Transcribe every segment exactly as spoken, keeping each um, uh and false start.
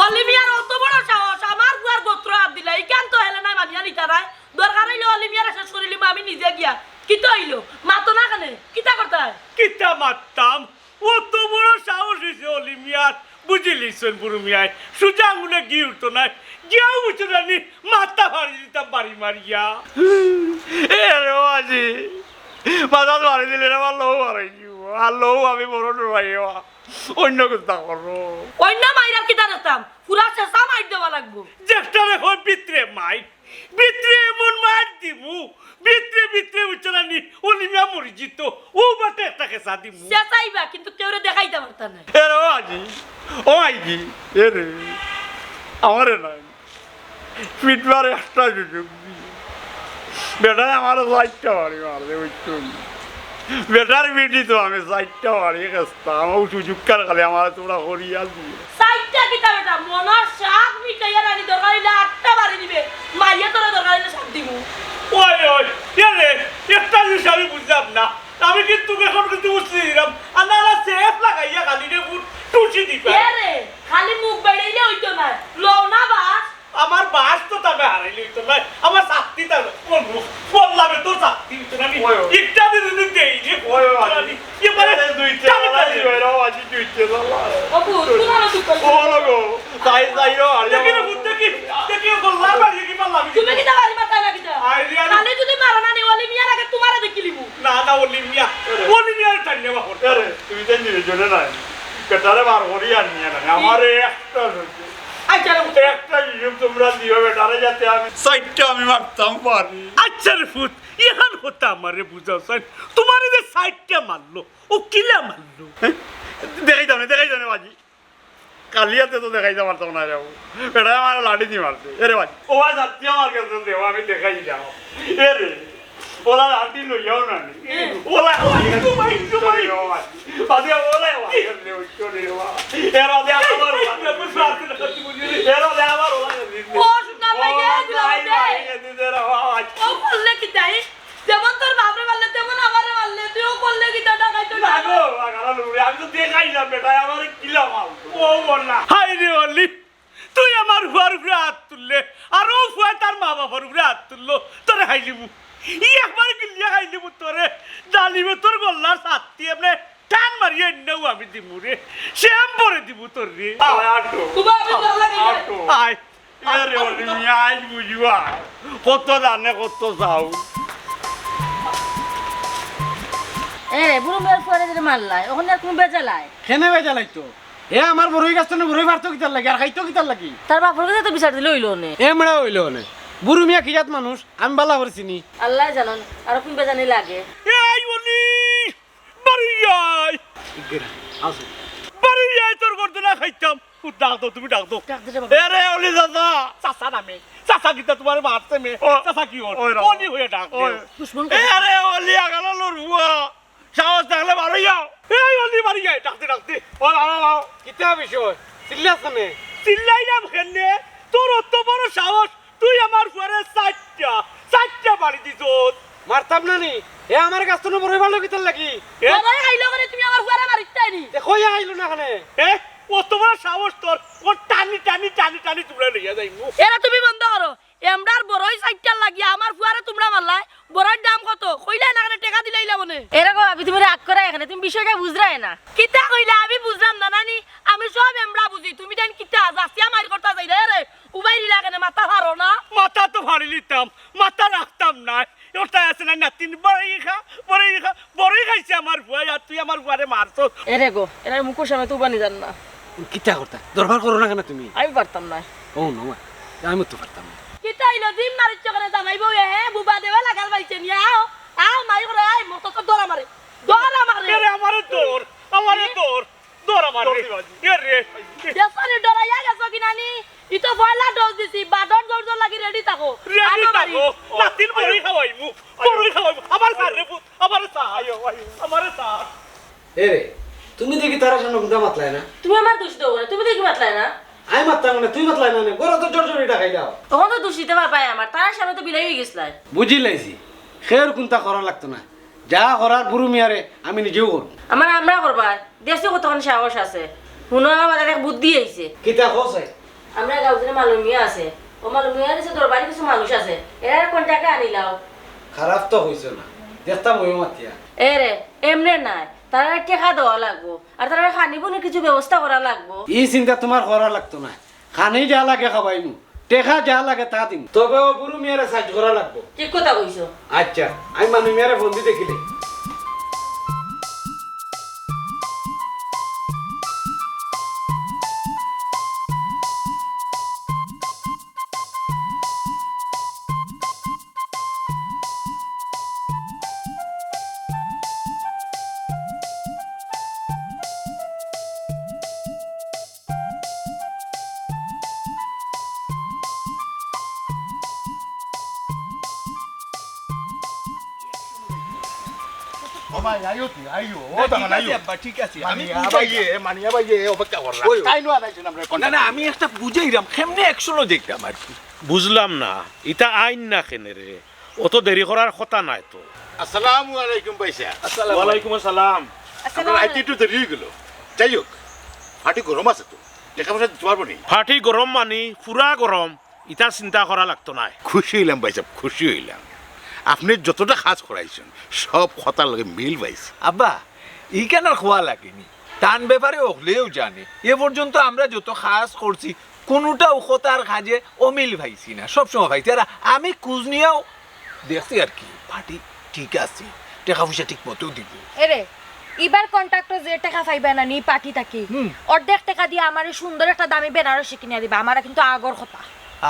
অলি মিয়ার অত বড় সাহস, আমার ফুয়ার গোত্র হাত দিলা, ইখান তো হেলে নাই মানিয়া নিতা নায়। দরকার অইলে অলি মিয়ারে শেষ করিলিমু আমি নিজে গিয়া। কিতা অইলো? মাতো না কেনে? কিতা করতায়? কিতা মাততাম? অত বড় সাহস অইছে অলি মিয়ার, বুঝিলিছইন বুরু মিয়ায়। সুজা আঙ্গুলে ঘি উঠতো নায়, গিয়াও বুঝতো না নি, মাথা ফাড়ি দিতাম বাড়ি মারিয়া। এ রে বাজি, মাথাত ফাড়ি দিলে রে আমার লউ ফাড়ি দিব, আর লউ আমি বড় ডরাই। অন্য কুন্তা করো। অন্য মাইর আর কিতা দেখতাম? পুরা শেষা মাইর দেওয়া লাগবো। যেটারে কয় ভিতরে মাইর, ভিতরে এমন মাইর দিমু, ভিতরে ভিতরে বুঝছো না নি, অলি মিয়া মরি যিতো, অউ বাটে একটা খেসা দিমু। চেঁচাইবা, কিন্তু কেউরে দেখাইতা পারতা নায়। এ রে ও আজি, ও আইগি, এ রে, আমারে নাই। ফিটবার একটা সুযোগ দি। বেটায় আমারে চাইরটা বাড়ি মারছে, বুঝছো নি? বেটার বিটি তো আমি চাইরটা বাড়ি খেসতাম, অউ সুযোগখান খালি আমারে তোমরা করিয়া দিও। চাইরটা কিতা বেটা, মনর সাত মিটাইয়া রানি দরকার অইলে আটটা বাড়ি দিবে, মাইয়া তোরে দরকার অইলে সাত দিমু। ওই, ওই, এ রে, একটা জিনিস আমি বুঝলাম না। আমি কিন্তু এখন কিন্তু উঠছি দিলাম। আর না, না, সেফ লাগাইয়া খালি রে বুট টুচি দিবা। এ রে, খালি মুখ বেড়াইলে অইতো না। লও না বাস। আমার বাস তো তবে হারাইলে অইতো না। আমার শাস্তি তবে কোন মুখ? বললাম তো শাস্তি অইতো না। আমি ওই, ওই। একটা দিন যদি দেই রে, ওই, ওই, ওই। এবারে এ দুই টানে টানে। ওই, ওই, ওই, দুই টানে। ও বুঝ, তোমার দুঃখ। ও, ওই, ওই। তাই, তাই রে, আরে, দেখি রে, আরে। বুঝ দেখি, দেখি, বললাম, বাড়ি কি পারলাম? তুমি কিতা বাড়ি মারতায় না কিতা? আরে, আরে। তাহলে যদি মারো না নি, অলি মিয়ার আগে তোমারে দেখিলিমু। না, না, অলি মিয়া, আরে। অলি মিয়ার টাইম নেওয়া করতে। আরে, তুমি তো নির্জনে নাই। বেটারে বার করি আর নিয়ে না। আমারে একটা সহ্য। আচ্ছা, রে। একটা সুযোগ তোমরা দিও বেটারে, যাতে আমি সাইডটা আমি মারতাম পারি। আচ্ছা রে ফুত, ইখান কথা আমারে বুঝাও সাইড। তোমারে যে সাইডটা মারলো, ও কিলা মারলো? হ্যাঁ? দেখাই দাও না, দেখাই দাও না বাজি। কালিয়াতে তো দেখাইতে পারতাম না রে বাবু। বেটায় আমারে লাঠি দি মারছে। এরে ভাই, ও ভাই, সত্যি আমার কাছে দেও, আমি দেখাই দিলাম। এরে, ওলা লাঠি লইয়াও না নি। ওলা, ওলা, একটু ভাই, একটু ভাই। বাদে ওলা, ওলা, এর বাদে আবার ওলা। এর বাদে আবার ওলা। ও, সুন্দর লাগে, ও, দিলাম ভাই, দে। ভাই, এ দিদে রে, বাবা। ও করলে কিতা? যেমন তোর বাপরে মারলে, তেমন আমারে মারলে, তুই ও করলে কিতা? ডাকাই তো না গো, আগালা লুড়ি, আমি তো দেখাইলাম, বেটায় আমারে কিলা মারলো। ও বল না। হায় রে অলি, তুই আমার ফুয়ার উপরে আত তুললে, আর অউ ফুয়ায় তার মা-বাফর উপরে আত তুললো, তোরে খাইলিমু। ই একবার গিলিয়া খাইলিমু তোরে, জালিমে তোর গল্লার ছাতি এমনে টান মারিয়া এন্নেও আমি দিমু রে, সেম পরে দিমু তোর রে। আয়, আটো। বাবা, আমি গলা খাই। আটো। আয়। এরে অলি মিয়া, আইজ বুঝবা, কত জানে, কত চাও। এ, বুরু মিয়ার ফুয়ারে যে মারলায়, অখন আর কুনু বেজাল নাই? কেনে বেজাল নাই তো? হে আমার বড়ই গাছ তনে বড়ই পারতো কিতার লাগি, আর খাইতো কিতার লাগি? তার বাপর গেছে তো বিচার দিলে অইলো অনে। এমনে অইলো অনে। বুরু মিয়া কি জাত মানুষ, আমি ভালা করি চিনি। আল্লায় জানইন, আর কুন বেজানি লাগে। এই অলি, বাড়ি আয়। ইগেরা, আসো। বাড়ি আয়, তোর গর্দনা খাইতাম। ও, ডাক দাও, তুমি ডাক দাও। ডাক দে রে বাবা। এরে অলি চাচা। চাচা নামে। চাচা কিতা তোমারে মারছে মে? ও, চাচা কি ওর? ওই রে। অলি হইয়া ডাক দে। ওই। দুশমন করে। এরে অলি আগালা লড়ুয়া। সাহস থাকলে বাড়ি যাও। এই অলি বাড়ি আয়, ডাক দে, ডাক দে। ও, লাও, লাও, লাও। কিতা বিষয়? চিল্লাছ কেনে? চিল্লাইলাম কেনে? তোর অত বড় সাহস, তুই আমার ফুয়ারে চাইরটা, চাইরটা বাড়ি দিছস। মারতাম না নি? এ আমার গাছ তনে বড়ই পারলো কিতার লাগি? এ? বড়ই খাইলো কেনে তুমি আমার ফুয়ারে মারিতায় নি? তে কই আইলো না কেনে? এ? অত বড় সাহস তোর, ও টানি, টানি, টানি, টানি তোমরা লইয়া যাইমু। এরা তুমি বন্ধ করো। এমরার বড়ই চাইরটার লাগি আমার ফুয়ারে তুমরা মারলায়, বড়ইর দাম কত? কইলায় না কেনে, টেকা দিলাইলাম অনে। এরে গো, আমি তুমি রাগ করায় কেনে, তুমি বিষয়টা বুঝরায় না। কিতা কইলা আমি বুঝরাম না নানি, আমি সব এমরা বুঝি, তুমি তাইন কিতা জাচিয়া মাইর করতা যাইরায় রে, উবাই দিলা কেনে, মাথা ফাড়ো না? মাথা তো ফাড়িলিতাম, মাথা রাখতাম নায়, ওটাই আছে না নাতিন, বড়ই খা, বড়ই খা, বড়ই খাইছে আমার ফুয়ায়, আর তুই আমার ফুয়ারে মারছস। এরে গো, এরা মুখর সামনে তো উবানি যার না। কিতা করতা? দরবার করো না কেনে তুমি? আমি পারতাম না। ও নো মা, আমি তো পারতাম না। কিতা অইলো? দিন মারিচ্ছ কেনে জামাই বউ, হে? বুবা দেওয়া লাগাল পাইছে নি? আও, আও, মাই করে, আয়, মতো তো দরা মারে। দরা মারে। এরে, আমারে দর, আমারে দর, দরা মারে। এরে। দেশানি ডরাইয়া গেছো কি নানি? ই তো পয়লা ডোজ দিছি, বাদর জোর জোর লাগি রেডি থাকো। রেডি আনো বাড়ি। থাকো। নাতিন বড়ই খাওয়াইমু, বড়ই খাওয়াইমু। আমার স্যার রে পুত, আমার স্যার। আয়ো, আয়ো, আমার স্যার। এ রে, তুমি দেখি তারার সামনে কুন্তা মাতলায় না? তুমি আমার দোষ দেও না, তুমি দেখি মাতলায় না। আমি মাতলাম না, তুই মাতলায় না, ঘরো তো জোর জোর ইটা খাইলাও। তখন তো দোষ দিতে পারবায় আমার, তারার সামনে তো বিলাই অই গেছলায়। বুঝিলাইছি, খের কুন্তা করা লাগতো না। যা করার বুরু মিয়ারে আমি নিজেও করমু। আমার আমরা করবার, দেখছো কতখান সাহস আছে। হুনো, আমার মাথাত এক বুদ্ধি আইছে। কিতা কও চাই? আমরা গাঁওত যে মালু মিয়া আছে, অউ মালু মিয়ার যে দরবারি কিছু মানুষ আছে, এরারে কন্টাক্টে আনিলাও। খারাপ তো কইছো না, দেখতাম অইবো মাতিয়া। এরে, এমনে নায়, তারারে টেকা দেওয়া লাগবো, আর তারারে খানি-পানির কিছু ব্যবস্থা করা লাগবো। ই চিন্তা তুমার করা লাগতো নায়। খানি যা লাগে খাবাইমু, টেকা যা লাগে তা দিমু। তবে অউ বুরু মিয়ারে সাইজ করা লাগবো। ঠিক কথা কইছো। আচ্ছা, আমি মালু মিয়ারে ফোন দি দেখিলে। ও ভাই, আইও কি, আইও। ও না, তখন ঠিক আছে আইও। আব্বা, ঠিক আছে। আমি মানিয়া বুঝাই ভাইয়ে, মানিয়া ভাইয়ে অপেক্ষা করলাম। ওই, তাই নয়, আনাইছেন আমরা না, না, contact। আমি একটা বুঝাইরাম, কেমনে actionও দেখতাম আর কি। বুঝলাম না, ইটা আইন না কেনে রে? অত দেরি করার কথা নায় তো। আসসালামু আলাইকুম ভাইসাব। আসসালামু ওয়ালাইকুম আসসালাম। আপনার আইতে একটু দেরি অইগেলো। যাই হোক, পার্টি গরম আছে তো, টেকা-পয়সা দিতো পারবো নি? পার্টি গরম মানি পুরা গরম, ইতা চিন্তা করা লাগতো নায়। খুশি অইলাম ভাইসাব, খুশি অইলাম। আপনে যতটা কাজ করাইছইন, সব কথার লগে মিল পাইছি। আব্বা, ইখান আর কওয়া লাগেনি। তান ব্যাপারে হকলেউ জানে। এ পর্যন্ত আমরা যত কাজ করছি, কুনুটাউ কথার কাজে অমিল পাইছি না, সবসময় পাইছি। আর আমি খুঁজ নিয়াও দেখছি আর কি, পার্টি ঠিক আছে, টেকা-পয়সা ঠিক মতোউ দিবো। এরে, ইবার কন্টাক্টে যে টেকা পাইবা না নি পার্টি থাকি, হুম। অর্ধেক টেকা দিয়া আমারে সুন্দর একটা দামি বেনারসি কিনিয়া দিবা, আমারে কিন্তু আগর কথা।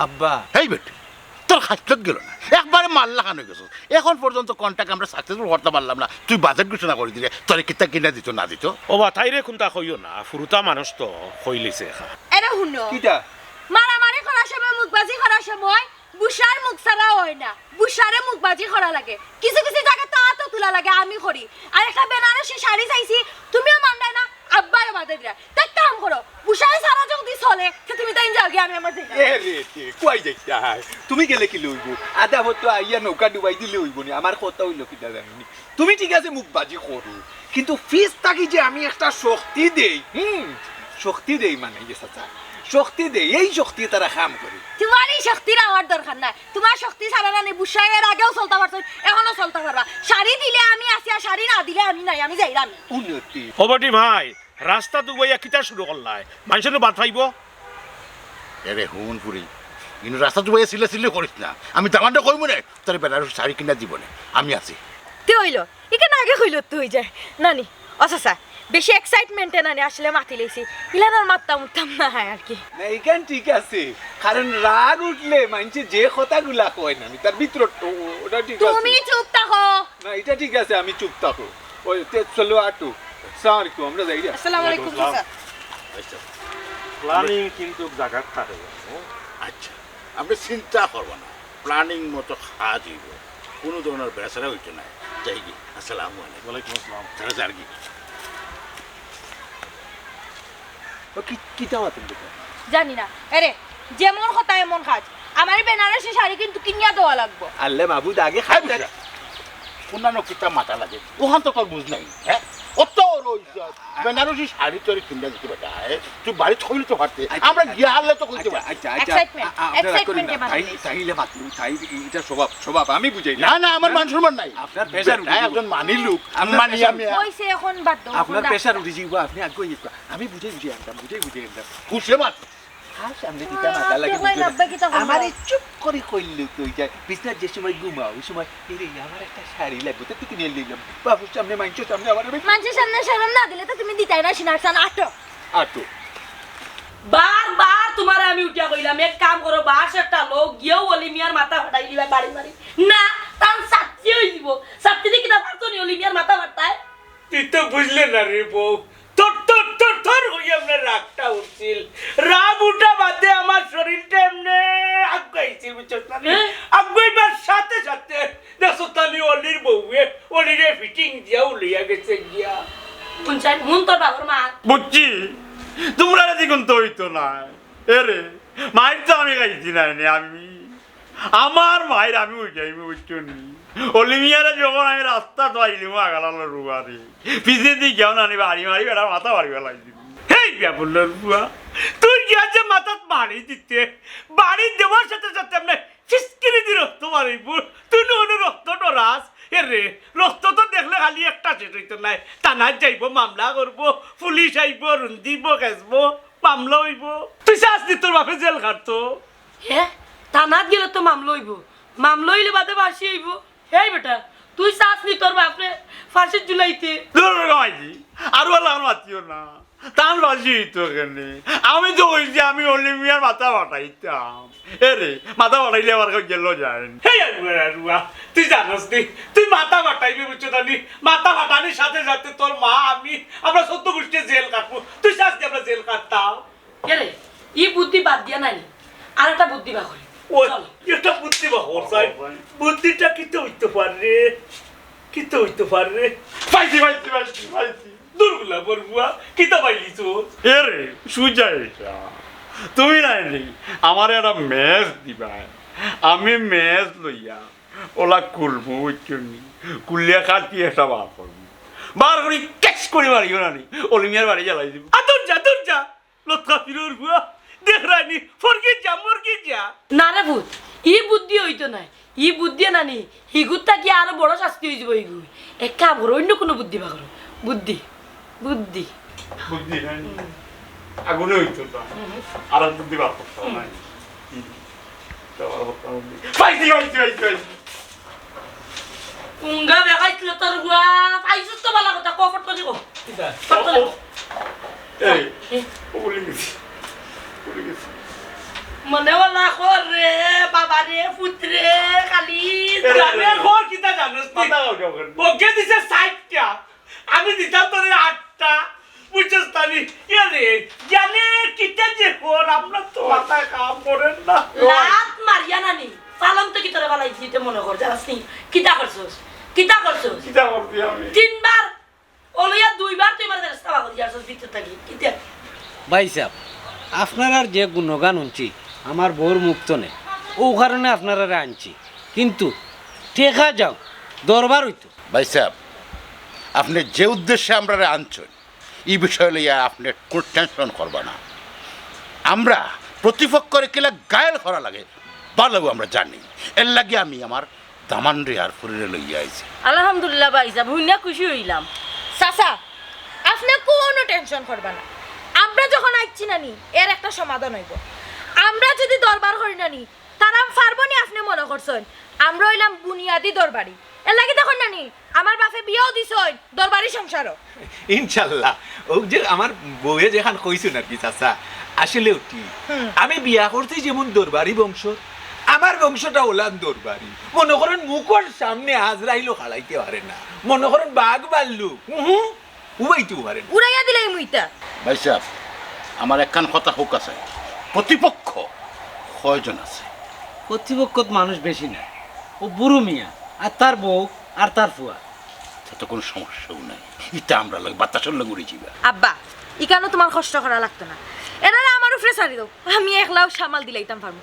আব্বা। হেই বেটি, তোর খাছলত গেলো না, একবারে মাল্লা খান অইগেছস। এখন পর্যন্ত কন্টাক্ট আমরা successful করতাম পারলাম না, তুই বাজেট ঘোষণা করি দিলে, তোরে কিতা কিনা দিতো না দিতো? ও বা, তাইরে কুন্তা কইও না, ফুরুতা মানুষ তো কইলিছে একা। এরে হুনো। কিতা? মারামারি করার সময়, মুখবাজি করার সময় বুসার মুখ ছাড়া অয় না, বুসারে মুখবাজি করা লাগে। কিছু কিছু জাগাত তো আতও তুলা লাগে, আমি করি। আর একটা বেনারসি শাড়ি চাইছি, তুমিও মানরায় না, আব্বায়ও বাদে দিরা। তে এক কাম করো, বুসারে ছাড়া যুদি চলে, তে তুমি তাইন যাওগি, আমি আমার যাইরাম। এ রে, তে, কই যাইতায়? তুমি গেলে কিলা অইবো? আধা পথ তো আইয়া নৌকা ডুবাই দিলে অইবো নি? আমার কথা অইলো কিতা জানো নি? তুমি ঠিক আছে মুখবাজি করো, কিন্তু পিছ থাকি যে আমি একটা শক্তি দেই, হুম, শক্তি দেই মানে, ইয়ে চাচা, শক্তি দেই, এই শক্তিয়ে তারা কাম করে। তুমার ই শক্তির আমার দরকার নাই, তুমার শক্তি ছাড়া নানি বুসায় এর আগেও চলতা পারছইন, এখনো চলতা পারবা। শাড়ি দিলে আমি আছি, আর শাড়ি না দিলে আমি নাই, আমি যাইরাম। উন্নতি। ও বেটি ভাই, রাস্তাত উবাইয়া কিতা শুরু করলায়? মানষে নু বাদ পাইবো? এরে হুন ফুরি, কিন্তু রাস্তাত উবাইয়া চিল্লাচিল্লি করিস না। আমি দামান্দরে কইমু নে, তোরে বেনারসি শাড়ি কিনা দিবো নে। আমি আছি। তে অইলো, ইখান আগে কইলে তো অইযায়। নানি, ও চাচা, বেশি excitement-এ নানি আসলে মাতিলাইছি। ইলান আর মাততাম উঠতাম না অয় আর কি। না, ইখান ঠিক আছে। কারণ রাগ উঠলে মানষে যে কথাগুলা কয় নানি, তার ভিতরে ও-, ওটা ঠিক আছে। তুমি চুপ থাকো। না, ইটা ঠিক আছে, আমি চুপ থাকো। ওই, তে চলো আটো। আসসালামু আলাইকুম, আমরা যাইরাম। আসসালামু আলাইকুম, ওয়ালাইকুম আসসালাম। চাচা। আচ্ছা, planning কিন্তু জাগাত থাকে, হ্যাঁ? আচ্ছা, আপনে চিন্তা করবা না, planning মতো কাজ অইবো, কুনু ধরনর বেড়াছেড়া অইতো নায়। যাইগি, আসসালামু আলাইকুম। ওয়ালাইকুম আসসালাম। তারা যারগি। ও কি, কিতা মাতইন বেটা? জানি না। এরে, যেমন কথা এমন কাজ। আমারে বেনারসি শাড়ি কিন্তু কিনিয়া দেওয়া লাগবো। আল্লে মাবুদ, আগে হাই খাইতে বুঝা। কোনানো কিতা মাতা লাগে? অখান তো তোর বুঝ নাই, হ্যাঁ? অত বড় অইছস। বেনারসি শাড়ি তোরে কিনিয়া দিতে বেটা, হ্যাঁ? তুই বাড়িত কইলে তো পারতে। আচ্ছা, আমরা আচ্ছা। গিয়া হারলে তো কইতে আচ্ছা, পারতে। আচ্ছা, আচ্ছা। Excitement, আ-, আ-, আপনারা কইলেন না। Excitement-এ তাই, মাতিয়ে তাইলে মাতলু, তাই এটা স্বভাব, স্বভাব। আমি বুঝাই না। না, না, আমার মান সম্মান নাই। আপনার pressure বেটা উঠে যাইবো। একজন মানি লোক, আপনার মানি pressure আমি। কইছে এখন বাদ দাও, আপনার এখন pressure উঠে যাইবো, আপনি আগে ইয়ে করা। আমি বুঝাই, বুঝাই আনতাম, বুঝাই, বুঝাই আনতাম। খুশি মাত। আর সামনে কিতা মাতা লাগে দেখলেন বুঝো না। আব্বা কিতা করলো? আমারে চুপ করি কইল তো, ওই যে বিছনাত যে সময় ঘুমাও, ওই সময়, "এরে, আমার একটা শাড়ি লাগবো, তো তুই কিনে লইলাম।" বাবুর সামনে, মাইনষর সামনে আমার আমি মানষর সামনে শরম না দিলে তো তুমি দিতায় না, সিনার সান আটো। আটো। বারবার তুমারে আমি উঠিয়া কইলাম, এক কাম করো, বাঁশ একটা লও, গিয়াউ অলি মিয়ার মাথা ফাটাই দিবা বাড়ি বাড়ি। না, তান ছাত্তি অই দিব। ছাত্তি দি কিতা পারতো নি অলি মিয়ার মাথা ফাটাইতায়? তুই তো বুঝলে না রে বউ, থর থর থর থর করি আমার রাগটা উঠছিল। রাগ উঠা বাদে আমার শরীরটা এমনে আগুয়াইছিল, বুঝছস না? হ্যাঁ। আগুয়াইবার সাথে সাথে দেখছস তো নি অলির বউয়ে অলিরে fitting দিয়াউ লইয়া গেছে গিয়া। কোন চাই? হুন তোর বাবার মা। বুঝছি, তুমরারে দেখুন তো অইতো না। এরে, মাইর তো আমি খাইছি না নে, আমি। আমার মাইর আমি উঠাইমু, বুঝছো নি? অলি মিয়ারে যখন আমি রাস্তাত পাইলিমু আগালালো রুয়ারে, পিছেদি কেউ না নি, বাড়ি মারি বেটা মাথা বাড়ি ফালাই দিমু। হেই বেবুল্লার ফুয়া, তুই গিয়া যে মাথাত বাড়ি দিতে, বাড়ি দেওয়ার সাথে সাথে এমনে ফিসকিরি দি রক্ত বারইবো। তুই নু অনো রক্ত ডরাস? এরে, রক্ত তো দেখলে খালি একটা শেষ অইতো নায়। থানাত যাইবো, মামলা করবো, পুলিশ আইবো, রুন্দিবো, খেসবো, মামলা অইবো। তুই চাস নি তোর বাপে জেল খাটতো? হে, থানাত গেলে তো মামলা অইবো, মামলা অইলে বাদে ফাঁসি অইবো। হেই বেটা, তুই চাস নি তোর বাপরে ফাঁসিত ঝুলাইতে? দূর রে মাইজি, আর ওলা আর মাতিও না। তান ফাঁসি অইতো কেনে? আমি তো কইছি আমি অলি মিয়ার মাথা ফাটাইতাম। এরে, মাথা ফাটাইলে আবার কেউ জেলো যায় নি। হেই আরুয়া, আরুয়া, তুই জানোস নি? তুই মাথা ফাটাইবে বুঝছো জানি? মাথা ফাটানির সাথে সাথে তোর মা, আমি, আমরা চৌদ্দ গুষ্টিয়ে জেল খাটমু। তুই চাস নি আমরা জেল খাটতাম? এরে, ই বুদ্ধি বাদ দিয়া নানি, আর একটা বুদ্ধি বার করি। ও, চলো। একটা বুদ্ধি বার কর, সাই। বুদ্ধিটা কিতা অইতো পারে? কিতা অইতো পারে? পাইছি, পাইছি, পাইছি, পাইছি। দুরগুলা বরগুয়া, কিতা পাইলি তো? এরে, সুজা এটা। তুমি নাই নি, আমারে একটা ম্যাচ দিবায়। আমি ম্যাচ লইয়া ওলা খুলমু, বুঝছো নি? খুলিয়া কাটি একটা বার করমু। বার করি ক্যাচ করি মারিও না নি। অলি মিয়ার বাড়ি জ্বালাই দিমু। আ, দূর যা, দূর যা। লতকা ফিরর ফুয়া, দেখরায় নি, ফরগি যা, মরগি যা। না রে পুত, ই বুদ্ধি অইতো নায়। ই বুদ্ধি নানি, হিগুর থাকি আরো বড় শাস্তি অইযিবো হিগু। এক কাম করো, অইন্য কুনু বুদ্ধি বার করো। বুদ্ধি, বুদ্ধি। বুদ্ধি নাই? আগুনে অইতো না। আর এক বুদ্ধি বার করতে হবে, নাই? হুম। হুম। পাইছি, পাইছি, পাইছি, পাইছি। উঙ্গা বেকাইছিল তোর গুয়া, পাইছিস তো ভালা কথা, কফট করে গো। কিতা? কফট করে গো। এই, এই। ও ভুলে গেছি, ভুলে গেছি। মনে ওলা কর রে, বাবা রে, পুত রে, খালি এ, এ, এ। গ্রামের ঘর কিতা জানোস তুই? মাথা খাও কেন? ওকে দিছে ষাইটটা, আমি দিতাম তোরে আটটা। বুঝছস তানি? এ রে, জানে কিতা যে কর, আমরা তো মাথায় কাম করেন না। লাত মারিয়া নানি, পালং তো কি তোরে বালাই দিতে মনে কর, জানাস নি? কিতা করছস? কিতা করছস? কিতা করছি আমি? তিনবার, অলিয়া দুইবার তুই আমার ফেরেস্তা বাগল দিয়ার সস ভিতর থাকি। কিতা? ভাইসাব, আপনারার যে গুণগান হুনছি, আমার বউর মুখ তনে, অউ কারণে আপনারারে আনছি। কিন্তু টেকা যাউক, দরবার অইতো। ভাইসাব, আপনে যে উদ্দেশ্যে আমরারে আনছইন, ই বিষয় লইয়া আপনে কুনু টেনশন করবা না। আমরা প্রতিপক্ষরে কিলা ঘায়েল করা লাগে, ভালাউ আমরা জানি। এরলাগি আমি আমার দামানরে আর ফুরিরে লইয়া আইছি। আলহামদুলিল্লাহ ভাইসাব, হুনিয়া খুশি অইলাম। চাচা, আপনে কুনু টেনশন করবা না, আমরা যখন আইছি না নি, এর একটা সমাধান অইবো। আমরা যুদি দরবার করি না নি, তারা পারবো নি আপনে মনে করছইন? আমরা অইলাম বুনিয়াদি দরবারি। এরলাগি দেখইন না নি, আমার বাপে বিয়াও দিছইন দরবারি সংসারো। ইনশাল্লাহ, অউ যে আমার বউয়ে যেখান কইছইন আর কি চাচা, আসলেউ ঠিক। হুম। আমি বিয়া করছি যেমন দরবারি বংশর, আমার বংশটা অলান দরবারি। মনে করইন মুখর সামনে আজরাইলও খাড়াইতে পারে না, মনে করইন বাঘ ভাল্লুক, উহু, উবাইতেও পারে না। উড়াইয়া দিলাইমু ইতা। ভাইসাব, আমার একখান কথা কউক্কা চাই, প্রতিপক্ষ কয়জন আছে? প্রতিপক্ষত মানুষ বেশি না, অউ বুরু মিয়া আর তার বউ আর তার ফুয়া। তে তো কুনু সমস্যাউ নাই, ইতা আমরার লগে বাতাসর লগে উড়ি যিবা। আব্বা, ইখানো তুমার কষ্ট করা লাগতো না, এরারে আমার উপরে ছাড়ি দেও, আমি একলাউ সামাল দিলাইতাম পারমু।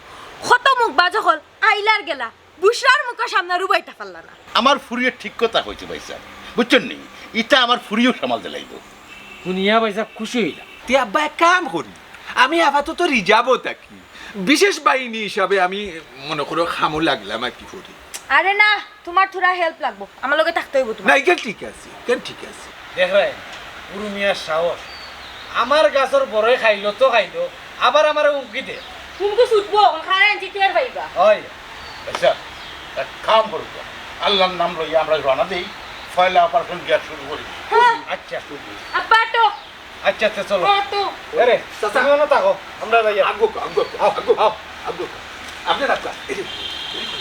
কত মুখ বাজে কল আইলার গেলা, বুশরার মুখো সামনে রুবাইতা পারলা না। আমার ফুরিয়ে ঠিক কথা কইছে ভাইসাব, বুঝছইন নি? ইতা আমার ফুরিয়েও সামাল দিলাইবো। হুনিয়া ভাইসাব খুশি অইলাম। তে আব্বা এক কাম করি, আমি আপাতত রিজার্ভও থাকি, বিশেষ বাহিনী হিসাবে আমি মনে করো কামো লাগলাম আর কি করি। আরে না, তুমার থুড়া help লাগবো, আমার লগে থাকতে অইবো তুমার। না, ইখান ঠিক আছে, ইখান ঠিক আছে। দেখরায়, বুরু মিয়ার সাহস। আমার গাছর বড়ই খাইলো তো খাইলো, আবার আমারে হুমকি দে। হুমকি ছুটবো, অখন খাড়াই আনছি, টের পাইবা। অয়, আচ্ছা, এক কাম করো তো, আল্লার নাম লইয়া আমরা রওনা দেই, পয়লা operation গিয়া শুরু করি। হ্যাঁ। আচ্ছা। আব্বা, আটো। আচ্ছা, আচ্ছা, চলো। আটো। এরে, চাচা। তুমি অনো থাকো, আমরা যাই। আগো, আগো, আগো, আও, আগো, আও। আগো। আপনে রাখবা। এই যে, এই যে,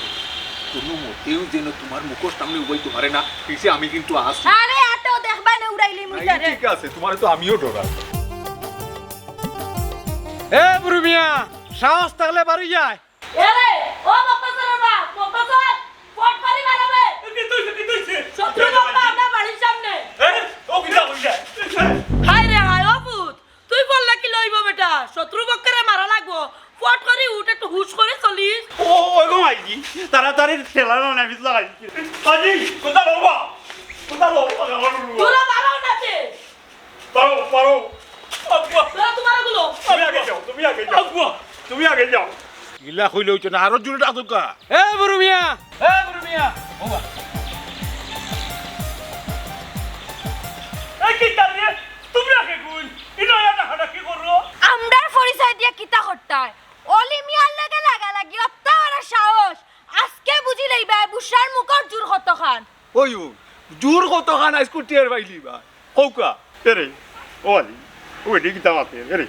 কুনু মতেউ যেন তুমার মুখর সামনে উবাইতো পারে না, পিছে আমি কিন্তু আছি। আরে, আটো, দেখবায় না উড়াইলিমু ইতারে। ঠিক আছে, তুমারে তো আমিও ডরাই। এ বুরু মিয়া, সাহস থাকলে বারই আয়। এরে, ও মকতছরর বাপ, মকতছর, ফট করি মারবে। কিতা অইছে, কিতা অইছে? শত্রু বক্কা আমরার বাড়ির সামনে। এ, ও কিতা অইছে? হায় রে হায়, ও পুত, তুই বললে কিলা অইবো বেটা? শত্রু বক্কারে মারা লাগবো। ফট করি উঠ, একটু হুশ করি চলিস। ও, ওই গো মাইজি, তাড়াতাড়ি ঠেলা না, আমি লাগাই। মাইজি, কোথা বাবা? কোথা বাবা? আমার বাবা। তোরা বাড়াও না তে। পারো, পারো। আব্বা। তোরা তোমার গুলো। তুমি আগে যাও, তুমি আগে যাও। আব্বা। তুমি আগে যাও। ইলা কইলে অইতো না, আরো জোরে ডাক দরকার। এ বুরু মিয়া, এ বুরু মিয়া। বাবা। এই কি তার রে? তোমরা কে কই? ইনো এটা হাঁটা কি করো? আমরার পরিচয় দিয়া কিতা করতায়? অলি মিয়ার লগে লাগালাগি, অত বড় সাহস। আজকে বুঝি লইবা, বুশরার মুখর জোর কতখান। ওই, ওই, জোর কতখান আইজ কুটিয়ার বাইলি বা। কউক্কা। এরে, ও আলি, ও এডি কিতা মাতে, এরে,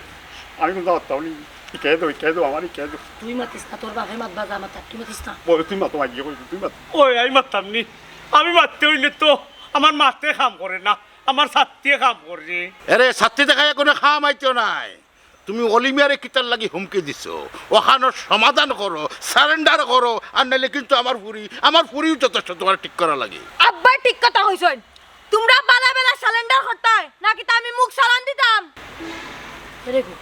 আমি কুন্তা মাততাম নি, ইকে দো, ইকে দো, আমার ইকে দো। তুই মাতিস না, তোর বাপে মাতবা যা মাতার, তুই মাতিস না। ওই, তুই মাতো, মাগিয়ে কই, তুই মাতো। ওই, আমি মাততাম নি, আমি মাততে অইলে তো আমার মাতে কাম করে না, আমার ছাত্তিয়ে কাম করে। এরে, ছাত্তি দেখাইয়া কুনু কাম আইতো নায়। তুমি অলি মিয়ারে কিতার লাগি হুমকি দিছো? অখানর সমাধান করো, surrender করো, আর নাইলে কিন্তু আমার ফুরি, আমার ফুরিও যথেষ্ট তুমার ঠিক করা লাগি। আব্বায় ঠিক কথা কইছইন। তুমরা বালা বালা surrender করতায়, নাকিতা আমি মুখ চালান দিতাম? এরে গো,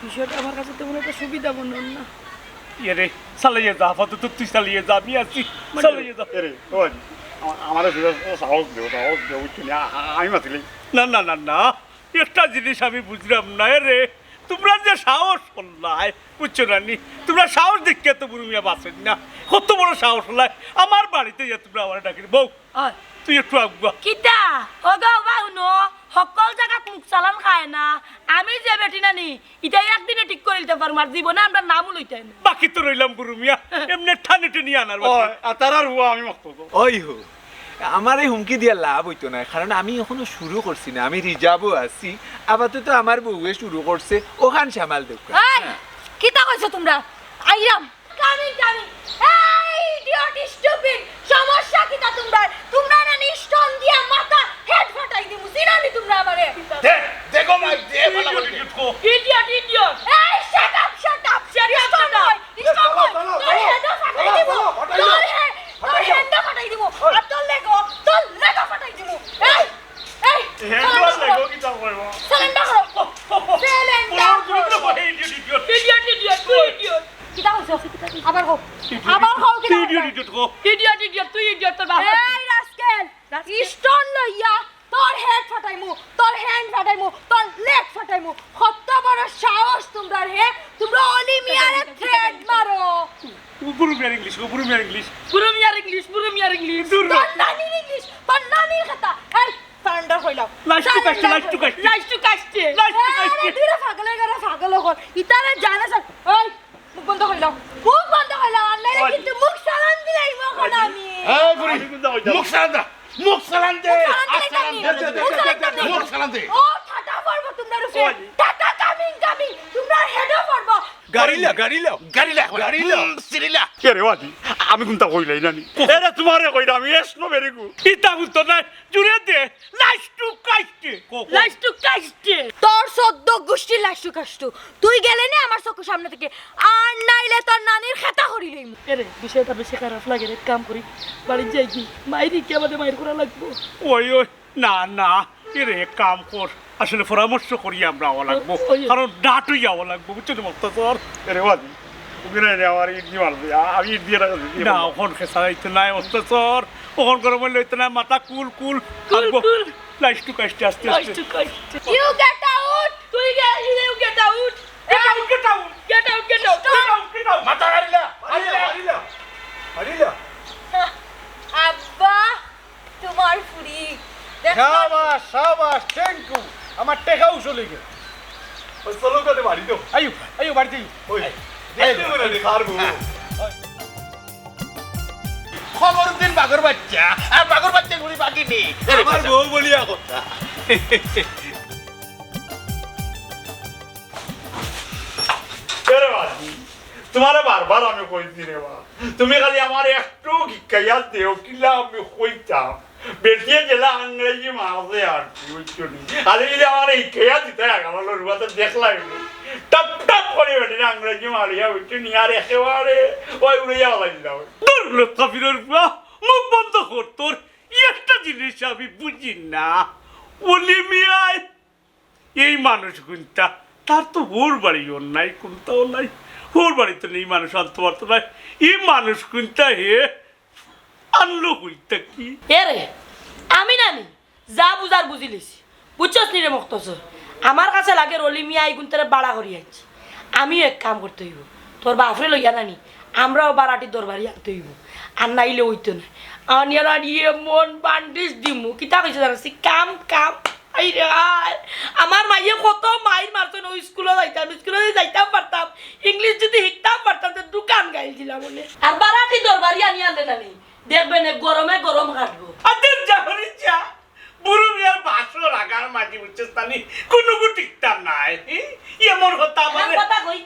বিষয়টা আমার কাছে তেমন একটা সুবিধা মনে হল না। এরে, চালাইয়া যা, আপাতত তুই চালাইয়া যা, আমি আছি, মানে চালাইয়া যা। এরে, ও আলি, আমা-, আমারে শুধু সাহস দেও, সাহস দেও, বুঝছো নি? আ-, আ-, আমি মাতিলে। না, না, না, না, একটা জিনিস আমি বুঝলাম না, এরে, তুমরা যে সাহস করলায়, বুঝছো না নি? তুমরা সাহস দেখিয়া তো বুরু মিয়া বাঁচেন না। কত বড় সাহস অইলায়, আমার বাড়িত আইয়া তুমরা আমারে ডাকের। বউ, আয়। তুই একটু আগুয়া। কিতা? ওগো, ওবা হুনো, হক্কল জাগাত মুখ চালান খায় না। আমি যে বেটি নানি, ইতা একদিনে ঠিক করি দিতাম পারমু, আর জীবনে আমরার নামও লইতায় না। বাকি তো রইলাম বুরু মিয়া, এমনে টানি টানি আনার বাকি। ওই, আর তারার হুয়া আমি মাততো তো। ওই হো, আমার এই হুমকি দিয়া লাভ অইতো নায়, কারণ আমি এখনো শুরু করছি না, আমি reserve-ও আছি। আপাতত আমার বউয়ে শুরু করছে, অখান সামাল দেউক্কা। এই, কিতা কইছো তুমরা? আইরাম। Coming, coming. এই idiot, stupid. সমস্যা কিতা তুমরার? তুমরা না নি stone দিয়া মাথা head ফাটাই দিমু। চিনো নি তুমরা আমারে? দে, দেখো মাই, দে, ভালো করে দে। Idiot, idiot. এই, shut up, shut up. Stone কই? Stone কই? তোর head-ও ফাটাই দিমু। তোর হে-, তোর hand-ও ফাটাই দিমু। আর তোর leg-ও, তোর leg-ও ফাটাই দিমু। এই, এই, surrender করো। Surrender করো। Surrender করো। Idiot, idiot, তুই idiot। কিতা কইছো? আবার কও। আবার কও কিতা কইছো? Idiot, idiot, কও। Idiot, idiot, তুই idiot, তোর বাপ। এই rascal, stone লইয়া তোর head ফাটাইমু, তোর hand ফাটাইমু, তোর leg ফাটাইমু। কত বড় সাহস তুমরার, হে? তুমরা অলি মিয়ারে threat মারো। বুরু মিয়ার English, বুরু মিয়ার English। বুরু মিয়ার English, বুরু মিয়ার English। দূর হ। তোর নানির English, তোর নানির কথা। এই, surrender কইলাম। লাশ টু কাশতে, লাশ টু কাশতে। লাশ টু কাশতে। লাশ টু কাশতে। আরে, দুইটা পাগলের ঘরে পাগল অকল। ইতারে জানে স্যার। ওই, মুখ বন্ধ কইলাম। মুখ বন্ধ কইলাম। আর নাইলে কিন্তু মুখ চালান দিলাইমু অখন আমি। এই বুড়ি, মুখ চালান দে। মুখ চালান দে। মুখ চালান দিলাইতাম নি। মুখ চালান দিলাইতাম নি। মুখ চালান দে। ও, ঠাটা পড়বো তুমরার উপরে। ওই। ঠাটা coming, coming। তুমরার head-ও পড়বো। গাড়িলা, গাড়িলা। গাড়িলা, গাড়িলা। হুম, সিরিলা। কে রে বাজি? আমি কুন্তা কইলাই না নি। এরে তুমারে কইরা আমি এসনো বেরিগু। ইতা বুঝতো না, জুড়ে দে। লাশ টু কাশতে। কো, কো। লাশ টু কাশতে। তোর চোদ্দ গুষ্টির লাশ টু কাশতে। তুই গেলে নি আমার চোখের সামনে থাকি। আর নাইলে তোর নানির খেতা করি লইমু। এরে, বিষয়টা বেশি খারাপ লাগে রে, এক কাম করি। বাড়িত যাইগি। মাইরি কি আমারে মাইর করা লাগবো? ওই, ওই। না, না, এরে এক কাম কর, আসলে পরামর্শ করি আমরা আওয়া লাগবো, ওই। কারণ ডাট অইয়া আওয়া লাগবো, বুঝছো নি, মক্তসর? এরে বাজি, ওখানে এরে আমার ইট দিয়ে মারবে, আ-, আমি ইট দিয়ে রাখা দিই। না, অখন খেসা যাইতো নায়, মক্তসর, অখন গরম অইলে অইতো নায়, মাথা কুল, কুল, কুল, থাকবো। কুল। লাশ টু কাশতে, আস্তে, আস্তে। লাশ টু কাশতে। You get out! তুই গে-, you get out! Get out, get out! Get out, get out! Get out, get out! মাথা হারিলা, হারিলা, হারিলা, হারিলা। আব্বা! তুমার ফুরি। দেখ শাবাশ, শাবাশ, thank you। আমার টেকাও চলে গেল। ওই চলো, কাতে বাড়ি তো। আইও, আইও, বাড়িত আইও। ওই, আইও। দেখতে মনে হয়, খাওয়ার বউ। খবরউদ্দিন বাঘর বাচ্চা, আর বাঘর বাচ্চা ঘুরি বাকি নেই। আমার বউ বলিয়া কথা। এরে বাজি, তুমারে বারবার আমি কইছি রে বা, তুমি খালি আমারে একটু শিখাইয়া দেও, কিলা আমি কইতাম। বেটিয়ে যেলা আংরাজি মারে আর কি, বুঝছো নি? খালি যদি আমারে শিখাইয়া দিতায়, আগামী লড়ুয়াতে দেখলায় নি। টপ টপ করি বেটিয়ে আংরাজি মারিয়া, বুঝছো নি? আর একেবারে ওই উড়াইয়া ফালাই দিলাম। দূর লো কাফিরর পুয়া, মুখ বন্ধ কর তোর। একটা জিনিস আমি বুঝি না, অলি মিয়ায় এই মানুষ কুন্তা, তার তো বউর বাড়িও নাই, কুন্তাও নাই। তোর বাড়িত নি মানুষ আনতো পারতো নায়। ই মানুষ কুনটা হে আনলো কই থাকি? এরে, আমি নানি যা বুঝার বুঝিলিছি। বুঝছস নি রে মখতছর? আমার কাছে লাগের অলি মিয়া ইগুনতরে ভাড়া করি আনছে। আমিও এক কাম করতে অইবো, তোর বাফরে লইয়া নানি আমরাও ভাড়াটি দরবারি আনতে অইবো, আর নাইলে অইতো নায়। আনিয়ার আর ইয়ে মন বান্ডিশ দিমু, কিতা কইছে জানোস? কাম কাম। আইরে আয়, আমার মাইয়ে কত মাইর মারছে না, স্কুলো যাইতাম, স্কুলো যদি যাইতাম পারতাম, ইংলিশ যদি শিখতাম পারতাম, তে দোকান গাইল দিলাম বলে। আর ভাড়াটি দরবারি আনিয়া আনলে নানি, দেখবে নে গরমে গরম কাটবো। আদর জাহরি চা, বুরু মিয়ার বাসর আগার মাঝে বুঝছস নানি, কুনুগু টিকতাম নায়। হি? এমন কথা আমার বলে। কথা কই,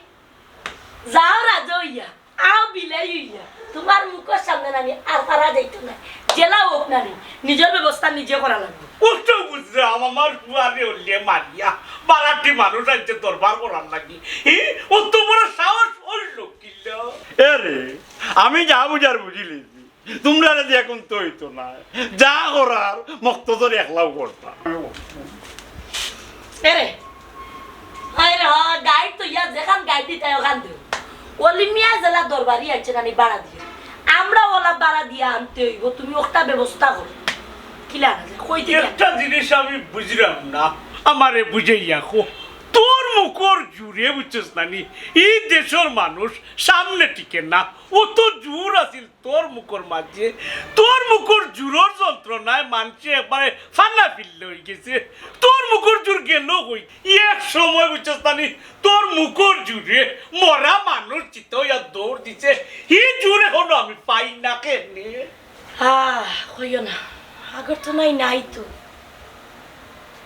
যাও রাজা অইয়া, আও বিলাই অইয়া, তুমার মুখর সামনে নানি আর পারা যাইতো নায়। যেলা অউক নানি, নিজর ব্যবস্থা নিজে করা লাগবো। অতো বুঝলাম, আমার ফুয়ারে অলিয়ে মারিয়া, ভাড়াটি মানুষ আনছে দরবার করার লাগি। হি? অতো বড় সাহস অইলো কিলা? এরে, আমি যা বুঝার বুঝিলিছি। তুমরারে দিয়া কুন্তা অইতো নায়। যা করার মখতছর একলাউ করতা। এরে, আরে হ, গাইড তো ইয়া যেখান গাইড দিতায় ওখান দিও। অলি মিয়া যেলা দরবারি আনছে নানি ভাড়া দিয়া, আমরাও অলা ভাড়া দিয়া আনতে অইবো, তুমি অকটা ব্যবস্থা করো। কিলা আনা যায়? কই থাকি আনা যায়? একটা জিনিস আমি বুঝলাম না, আমারে বুঝাইয়া কো। তোর মুখর জুরে বুঝছস নানি, ই দেশর মানুষ সামনে টিকে না, অতো জুর আছিল তোর মুখর মাঝে, তোর মুখর জুরর যন্ত্রণায় মানষে একবারে ফান্না ফিল্লা অইগেছে। তোর মুখর জুর গেলো কই? এক সময় বুঝছস নানি, তোর মুখর জুরে মরা মানুষ চিতা অইয়া দৌড় দিছে। হি জুর অখনো আমি পাই না কেনে। আহ, কইও না। আগর তো নাই, নাই তো।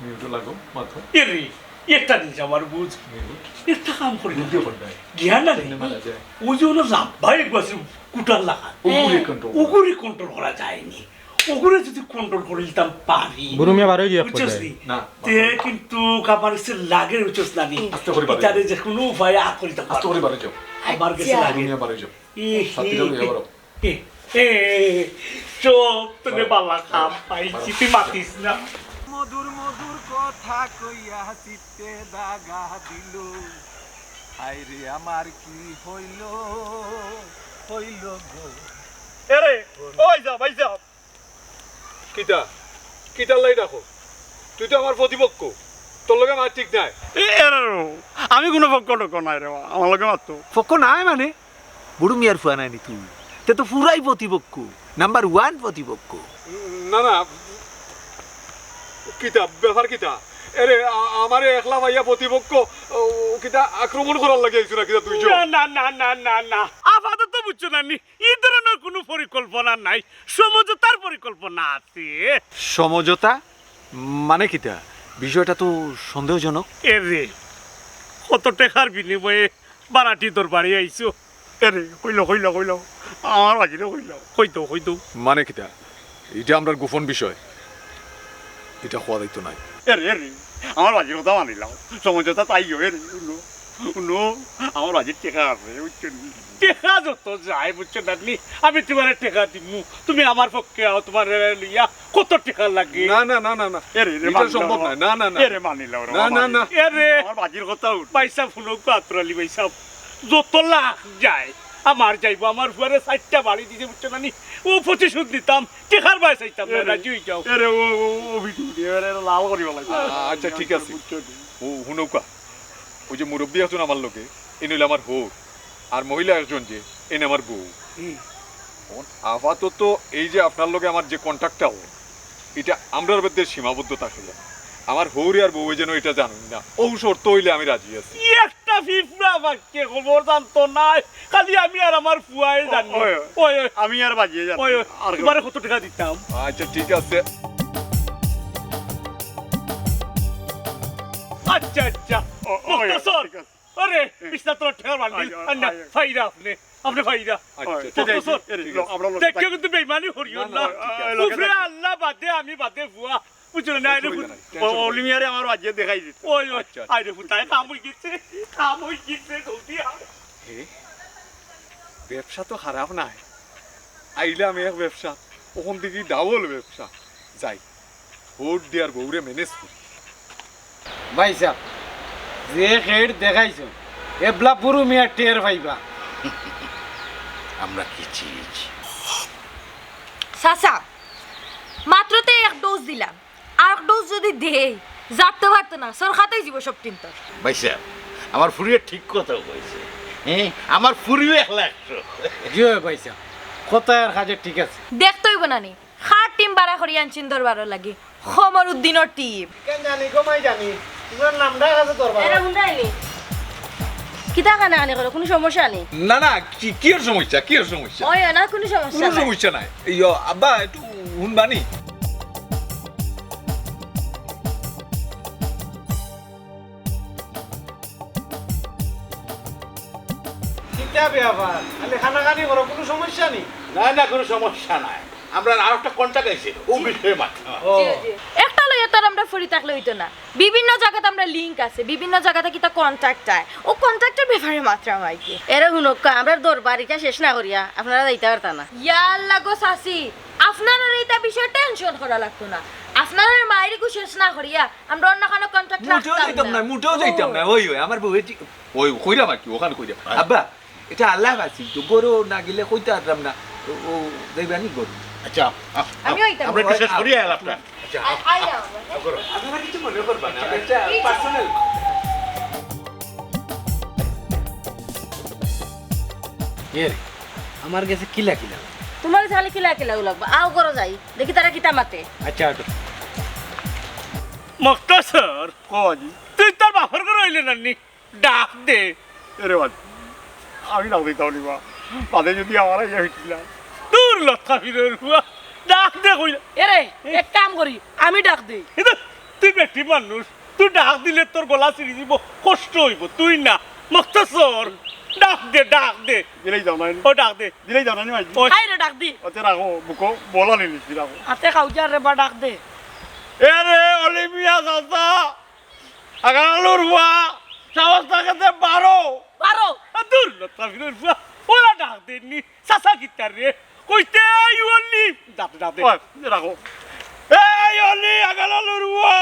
মিউটো লাগো, মাথো। এরে, একটা জিনিস আমার বুঝ। মিউট। একটা কাম করি না। মিউটো কোনটা? গিয়া না রে। কেমনে মারা যায়? ওই যে ওগুলো লাভবাই একবার কুটার লাগা। ওগুরে হ্যাঁ। কন্ট্রোল। ওগুরে কন্ট্রোল করা যায়নি। ওগুরে যদি কন্ট্রোল করে দিতাম পারি। বুরু মিয়া বারোই গিয়া বুঝছস পড়ে। নি? না, তে মাথো। কিন্তু কামার সে লাগে বুঝছস নানি। আস্তে করে বাড়ি ইতারে যাও। যে কোনো উপায়ে আত করিতাম আস্তে করে পারি। বাড়ি যাও। আমার গেছে আচ্ছা। লাগে। বুরু মিয়া বাড়ি যাও। এ, সাথীরা এ, লইয়া বাড়ো। এ, এ, এ, চুপ, তোরে বালা কাম পাইছি, তুই মাতিস না। মধুর মধুর কথা কইয়া চিত্তে দাগা দিল। হায় রে, আমার কি হইল, হইল গো। এরে, ওই যা, ভাই যা। কিতা? কিতার লাগি ডাকো? তুই তো আমার প্রতিপক্ষ, তোর লগে আমার ঠিক নাই। এ, এরে রে, আমি কোনো পক্ষ টক্ষ নাই রে বা, আমার লগে মাত তো। পক্ষ নাই মানে? বুরু মিয়ার ফুয়া নায় নি তুই? তে তো পুরাই প্রতিপক্ষ, নাম্বার ওয়ান প্রতিপক্ষ। না, না, কিতা, ব্যাপার কিতা? এরে, আ-, আমারে একলা পাইয়া প্রতিপক্ষ, ও, কিতা আক্রমণ করার লাগি আইছো না কিতা তুই? না, না, না, না, না, না। আপাতত বুঝছো না নি? ই ধরনের কোনো পরিকল্পনা নাই, সমঝোতার পরিকল্পনা আছে। সমঝোতা? মানে কিতা? বিষয়টা তো সন্দেহজনক। এরে, কত টেকার বিনিময়ে ভাড়াটি দরবারি আইছো। এরে, কইলো, কইলো, কইলো। আমার বাজিরে কইলো। কইতো, কইতো। মানে কিতা? ইটা আমরার গোপন বিষয়। ইটা কওয়া যাইতো নায়। এরে, এরে, আমার বাজির কথা মানিলাও। সমঝোতা তাই হয় রে, হুনো। হুনো, আমার বাজির টেকা আছে, বুঝছো নি? টেকা যত যায়, বুঝছো না নি? আমি তুমারে টেকা দিমু, তুমি আমার পক্ষে আও, তুমারে লইয়া কত টেকা লাগে? না, না, না, না, না। এরে, এরে, ইটা মানিলাও সম্ভব রে। নায়। না, না, না। এরে, মানিলাও রে, না, না, মানিলাও। না। এরে, আমার বাজির কথা উঠ। ভাইসাব, হুনো, আতর আলী ভাইসাব, যত লাখ যায়, আমার যাইবো, আমার ফুয়ারে চাইরটা বাড়ি দিছে, বুঝছো না নি? ও প্রতিশোধ নিতাম, টেকার বায় চাইতাম না, এরে, রাজি অই যাও। এরে, ও, ও, ও ভিডিও, এরে, এরে লাল করি বলাই। আ-, আচ্ছা, ঠিক আছে। বুঝছো নি? ও, হুনউক্কা, ওই যে মুরব্বি আছইন আমার লগে, ইন অইলা আমার হউর, আর মহিলা একজন যে, ইন আমার বউ। হুম। অখন আপাতত এই যে আপনার লগে আমার যে কন্ট্রাক্টটা অয়, ইটা আমরার মধ্যে সীমাবদ্ধ থাকে। আমার হউরে আর বউয়ে যেন ইটা জানইন না। অউ শর্ত অইলে আমি রাজি আছি। একটা ফিফড়া বাক্যে খবর জানতো নায়, খালি আমি আর আমার ফুয়ায় জানি। ওই, ওই। ওই, ওই। আমি আর বাজিয়ে জানি। ওই, ওই। আর তুমারে কত টেকা দিতাম? আচ্ছা, ঠিক আছে। আচ্ছা, আচ্ছা। ও, ওই, মুক্তাসর। ঠিক আছে। আরে, হুম। বিছনা তোর টেকার বান্ডিল। আয়, আয়, আয়। ফাইরা আপনে। আপনে ফাইরা। আচ্ছা, ওই, ঠিক আছে। মুক্তাসর। এরে, লো, আমরা লো, দেখো কিন্তু বেইমানি করিও না, না। না, ঠিক আছে। উপরে আল্লাহ বাদে, আমি বাদে ফুয়া। বুঝছো না, রে, অসুবিধা নাই, ও, টেনশন করিও না। অলি মিয়ারে আমার বাজিয়ে দেখাই দিত। ওই, ওই, আচ্ছা, আচ্ছা। আরে, ফুতায় কাম অই গেছে, কাম অই গেছে, জলদি আয়। এ, ব্যবসা তো খারাপ নায়। আইলাম এক ব্যবসা, অখন দেখি ডাবল ব্যবসা। যাই, হউর দি আর বউরে ম্যানেজ করি। ভাইসাব, যে খেট দেখাইছো, এবলা বুরু মিয়া টের পাইবা। আমরা কি চিজ? চাচা, মাত্র তো এক ডোজ দিলাম, আর এক ডোজ যদি দেই, জারতে পারতো না, সরকাতেই জীব সব টিনতো। ভাইসাব, আমার ফুরিয়ে ঠিক কথা কইছে। হ্যাঁ, আমার ফুরিও এক লাখ। জি অয় ভাইসাব, কথায় আর কাজে ঠিক আছে। দেখতে অইবো না নি, কার টিম ভাড়া করি আনছইন দরবারর লাগি? কমরুদ্দিনর টিম। কেন জানি গো মাই জানি, তুমার নামটা আছে দরবার। এরা হুন্ডাইনি। কিতা কানাকানি করো, কুনু সমস্যা নি? না, না, কি, কিওর সমস্যা, কিওর সমস্যা? ওই না, কুনু সমস্যা কুনু নাই। সমস্যা নাই। এই, ও, আব্বা, একটু হুনবানি। কিতা ব্যাপার? খালি কানাকানি করো, কুনু সমস্যা নি? না, না, কুনু সমস্যা নাই। আমরার আরোকটা কন্ট্যাক্ট আইছে, ও বিষয়ে মাত। ও। জি, জি। একটা লইয়া তো আর আমরা ফুরি থাকলে অইতো না। বিভিন্ন জাগাত আমরার লিংক আছে, বিভিন্ন জাগাত কিতা কন্ট্যাক্ট আয়, ও কন্ট্যাক্টর ব্যাপারে মাতরাম আর কি। এরে হুনউক্কা, আমরার দরবার ইটা শেষ না করিয়া আপনারা যাইতা পারতা না। ইয়া আল্লাহ গো চাচি, আপনারারে ইতা বিষয়ে টেনশন করা লাগতো না। আপনারার মাইরিগু শেষ না করিয়া আমরা অন্য কুনু কন্ট্যাক্ট মুটেও রাখতাম যাইতাম না। না, মুটেও যাইতাম ও। না। ওই, ওই, আমার বউয়ে জি-, ওই, কইরাম আর কি, ওখানে কইরাম। হ্যাঁ। আব্বা, ইটা আলাপ আছিল তো, ঘরো না গেলে কইতাম পারতাম না। ও, ও, যাইবানি ঘরো। আচ্ছা, আ, আ, আমিও আইতাম। আমরা একটু শেষ করি আলাপটা। আচ্ছা, আ, আ, আইলাম। আ, করো। আপনারা কিছু মনে করবা না, আচ্ছা, একটা এই যে পার্সোনাল। এ রে, আমার গেছে কিলা কিলা। তুমার গেছে খালি কিলা কিলা লাগবো। আও ঘরো যাই, দেখি তারা কিতা মাতে। আচ্ছা, আটো। মখতসর, কই? তুই তোর বাপর ঘরো আইলে না নি? ডাক দে। এরে বাদ। আমি ডাক দিতাম নি বা। বাদে যদি আমার আইয়া ফিটিলা। দূর লতা ফিরের ফুয়া। ডাক দে কইলা। এরে, এক কাম করি, আমি ডাক দেই। কিন্তু তুই বেটি মানুষ, তুই ডাক দিলে তোর গলা ছিড়ি দিব, কষ্ট অইব। তুই না, মখতসর। ডাক দে, ডাক দে। দিলেই যাও না। ও ডাক দে। দিলেই যাও না, নি মাইজি। ওই। আই রে, ডাক দি। ওতে রাখো, বুকো, বলা নিলি, রাখো। আতে খাও যা রে বা, ডাক দে। এরে, অলি মিয়া চাচা। আগালুর ফুয়া, সাহস থাকে তে বারো। বারো। আ, দূর, লতা ফিরের ফুয়া, ওরা ডাক দেননি। চাচা কিতার রে? কইতে এই অলি। দাঁতে, দাঁতে। ওই, রাখো। এই অলি, আগালুর ফুয়া,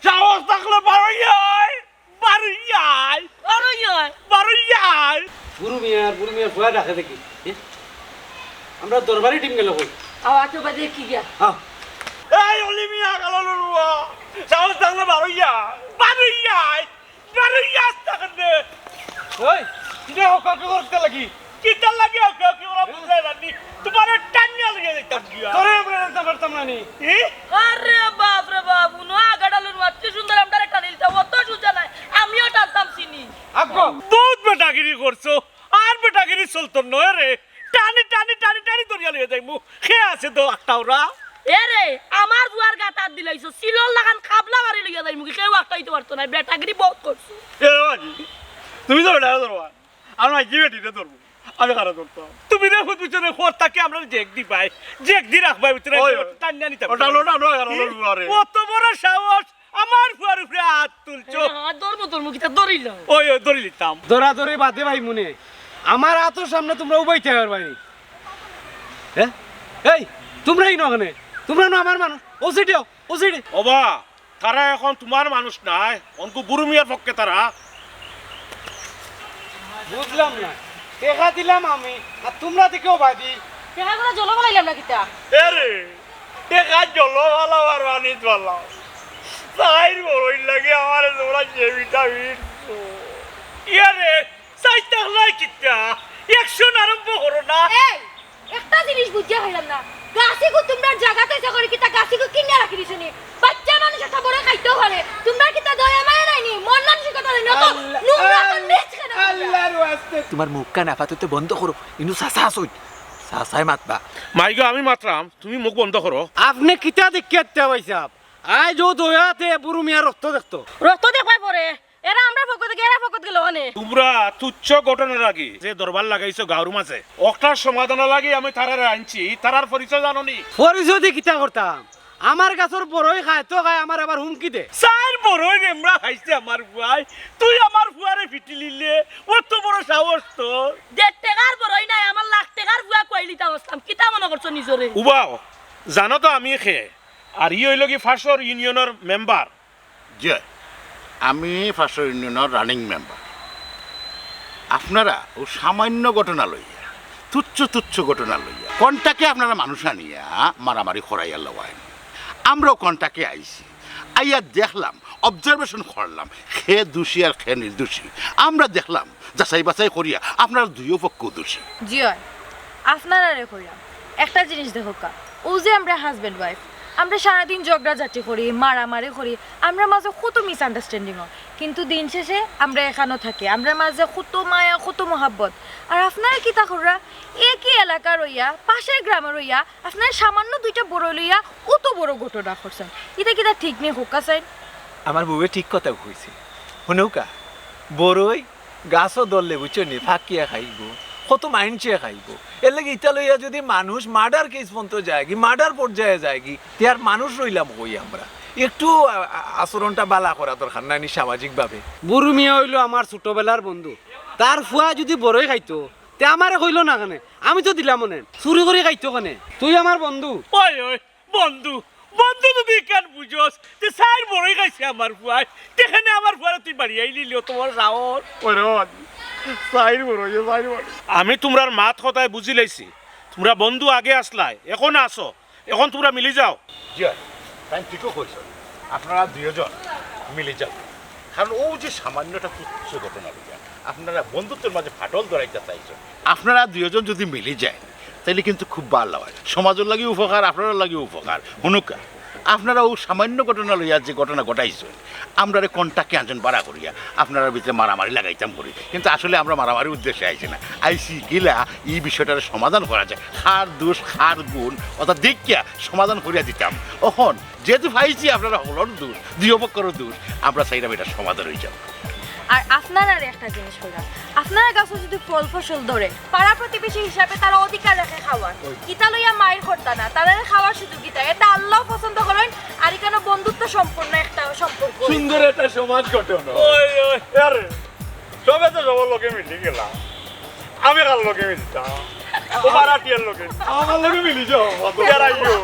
সাহস থাকলে বারোই আয়, বারোই আয়। বারোই আয়। বারোই আয়। বুরু মিয়া, বুরু মিয়া ফুয়া ডাকে দেখি। এ? আমরা দরবারি টিম গেল কই? আও, আতো বাদে কি গিয়া? হ্যাঁ। এই অলি মিয়া, আগালুর ফুয়া, সাহস থাকলে বারোই আয়, বারোই আয়। আরে ইয়াস তাকন দে। ওই, কিরে হকা হকি করতে লাগি? কিতার লাগি হকা হকি করা বুঝাই রানি? তোমারে টানিয়া লইয়া যাইতাম গিয়া। তোরে আমরা টানতাম পারতাম না নি? এ? আরে বাপ রে বাপ, উনো আগাডালুর মাতৃ সুন্দর আমরারে টানিলতা, অত সুজা নাই। আমিও টানতাম চিনি। আগ্গো। বহুত বেটাগিরি করছো, আর বেটাগিরি চলতো নয় রে। টানি, টানি, টানি, টানি ধরিয়া লইয়া যাইমু। খে আছে তো আটটা ওরা। এ রে, আমার ফুয়ার গাত আত দিলাইছো, সিলর লাখান খাবলা বাড়ি লইয়া যাইমু কি, কেউ আটকাইতে পারতো না, বেটাগিরি বহুত করছো। এ বাবাজি, তুমি তো বেটা ধরবা, আমরা কি বেটিরে ধরবো? আমি কারা ধরতাম? তুমি রে হুত পিছনে খোর থাকি আমরা জেক দি ভাই, জেক দি রাখবাই ভিতরে ওই, ওই। টানিয়া নিতাম। ওটা, ওটা, ওটা, ওটা, ওটা, ওটা। অত বড় সাহস, আমার ফুয়ার উপরে হাত তুলছো। এ, হাত ধরবো, ধরবো, কিতা ধরিল? ওই, ওই, ধরি নিতাম। দৌড়াদৌড়ি বাদে ভাই মনে, আমার হাতর সামনে তোমরা উবাইতে পারবাই নি। হ্যাঁ? এই, তোমরা ইনো কেনে? তোমরা না আমার মানুষ। OCD, OCD. ওবা, তারা এখন তোমার মানুষ নাই, অনকু বুরু মিয়ার পক্ষে তারা। বুঝলাম না, টেকা দিলাম আমি, আর তোমরা দিকেও বাদি। টেকা করে জলো বানাইলাম না কিতা? এ রে, টেকা জলো বানাও আর পানিত বানাও। চাইর বড়ই লাগে আমারে তোমরা যে ভিটামিন। ইয়া রে, চাইতাম নাই কিতা? অ্যাকশন আরম্ভ করো না। এই, একটা জিনিস বুঝিয়া হইলাম না। গাছিগু তোমরা জাগাত ইচ্ছা করি কিতা গাছিগু কিনিয়া রাখি দিছো নি? বাচ্চা মানুষ একটা বড় খাইতেও পারে। তোমরা কিতা দয়া মায়া নাই নি? মন মানসিকতা নাই নি? অত আল্লাহ, নোংরা, অত আল্লাহ, নিচ কেন তোমরা? আল্লাহর ওয়াস্তে। তোমার মুখ কান আপাতত বন্ধ করো। ইনো চাচা আছইন। চাচায় মাতবা। মাইগো, আমি মাতরাম, তুমি মুখ বন্ধ করো। আপনে কিতা দেখিয়া ইতা ভাইসাব? আইজ অউ দয়াতে বুরু মিয়া রক্ত দেখতো। রক্ত দেখবায় পরে। এরা আমরার পক্ষ থাকি, এরা পক্ষ থাকি লওয়া নে। তোমরা তুচ্ছ ঘটনার লাগি যে দরবার লাগাইছো গাঁওর মাঝে, অটার সমাধানর লাগি আমি তারারে আনছি, তারার পরিচয় জানো নি? পরিচয় দি কিতা করতাম? আমার গাছর বড়ই খায় তো খায়, আমারে আবার হুমকি দে। চাইর বড়ই রেমরা খাইছে আমার ফুয়ায়, তুই আমার ফুয়ারে ফিটিলিলে, অত বড় সাহস তোর? দেড় টেকার বড়ই নায়, আমার লাখ টেকার ফুয়া কইলিতাম আসলাম, কিতা মনো করছো নিজরে? উবাও, জানো তো আমি খে, আর ই অইলো গি ফাঁসর ইউনিয়নর মেম্বার। জি, আমি ফাঁসর ইউনিয়নর রানিং মেম্বার। আপনারা অউ সামান্য ঘটনা লইয়া, তুচ্ছ তুচ্ছ ঘটনা লইয়া, কোনটাকে আপনারা মানুষ আনিয়া মারামারি করাইয়া লওয়াইন। আমরাও কোনটাকে আইছি, আইয়া দেখলাম, অবজারভেশন করলাম, কে দোষী আর কে নির্দোষী। আমরা দেখলাম, যাচাই বাছাই করিয়া আপনারা দুইও পক্ষ দোষী। জি অয়, আপনারারে কইরাম, একটা জিনিস দেখউক্কা, অউ যে আমরা হাজব্যান্ড ওয়াইফ, আমরা সারাদিন ঝগড়াঝাটি করি, মারামারি করি, আমরার মাঝে কত মিসআন্ডারস্ট্যান্ডিং অয়, কিন্তু দিন শেষে আমরা একখানো থাকি, আমরার মাঝে কত মায়া, কত মহাব্বত। আর আপনারা কিতা কররা, একই এলাকা রইয়া, পাশের গ্রামে রইয়া, আপনারা সামান্য দুইটা বড়ই লইয়া অত বড় ঘটনা করছইন, ইটা কিতা ঠিক নি কউক্কা চাইন? আমার বউয়ে ঠিক কথা কইছে। হুনউক্কা, বড়ই গাছো ধরলে বুঝছো নি, ফাকিয়া খাইবো, কত মাইনষে খাইবো। এরলাগি ইটা লইয়া যুদি মানুষ মার্ডার কেস পর্যন্ত যায়গি, মার্ডার পর্যায়ে যায়গি, তে আর মানুষ রইলাম কই আমরা? একটু আ-, আ-, আচরণটা বালা করা দরকার নায় নি সামাজিকভাবে? বুরু মিয়া অইলো আমার ছোটবেলার বন্ধু, তার ফুয়া যুদি বড়ই খাইতো, তে আমারে কইলো না কেনে? আমি তো দিলাম অনে, চুরি করি খাইতো কেনে? তুই আমার বন্ধু। ওই ওই, বন্ধু, বন্ধু যুদি ইখান বুঝস, তে চাইর বড়ই খাইছে আমার ফুয়ায়, তে কেনে আমার ফুয়ারে তুই বাড়ি আইলি লিও তোমার রাওর। ওই রে বাবা, চাইর বড়ই, চাইর বড়ই। আমি তুমরার মাত কথায় বুঝিলাইছি, তুমরা বন্ধু আগে আছলায়, এখন আছো, এখন তুমরা মিলি যাও। জি অয়, তাইন ঠিকউ কইছইন, আপনারা দুইজন মিলি যাও। কারণ অউ যে সামান্য একটা তুচ্ছ ঘটনা লইয়া আপনারা বন্ধুত্বর মাঝে ফাটল ধরাইতা চাইছইন, আপনারা দুইজন যুদি মিলি যাইন, তাইলে কিন্তু খুব ভালা অয়, সমাজর লাগিও উপকার, আপনারার লাগিও উপকার। হুনউক্কা, আপনারা অউ সামান্য ঘটনা লইয়া যে ঘটনা ঘটাইছইন, আমরারে কোনটাকে আনছইন বাড়া করিয়া আপনারার ভিতরে মারামারি লাগাইতাম করি, কিন্তু আসলে আমরা মারামারির উদ্দেশ্যে আইছি না, আইছি কিলা ই বিষয়টারে সমাধান করা যায়, কার দোষ কার গুণ, অতা দেখিয়া সমাধান করিয়া দিতাম। অখন যেহেতু পাইছি আপনারা হকলর দোষ, দুইও পক্ষর দোষ, আমরা চাইরাম ইটা সমাধান অইযাউক। আর আপনারারে একটা জিনিস কইরাম, আপনারার গাছো যুদি ফল ফসল ধরে, পাড়া প্রতিবেশী হিসাবে তারা অধিকার রাখে খাওয়ার, ইটা লইয়া মাইর করতা না, তারারে খাওয়ার সুযোগ দিতা, ইটা আল্লাও পছন্দ করইন। আর ইখানো বন্ধুত্ব সম্পূর্ণ একটা সম্পর্ক। সুন্দর একটা সমাজ গঠন। ওই ওই, আরে, সবে তো সবর লগে মিলি গেলা, আমি কার লগে মিলতাম? ও ভাড়াটিয়ার লগে। আমার লগে মিলি যাও। ইয়ার আইও।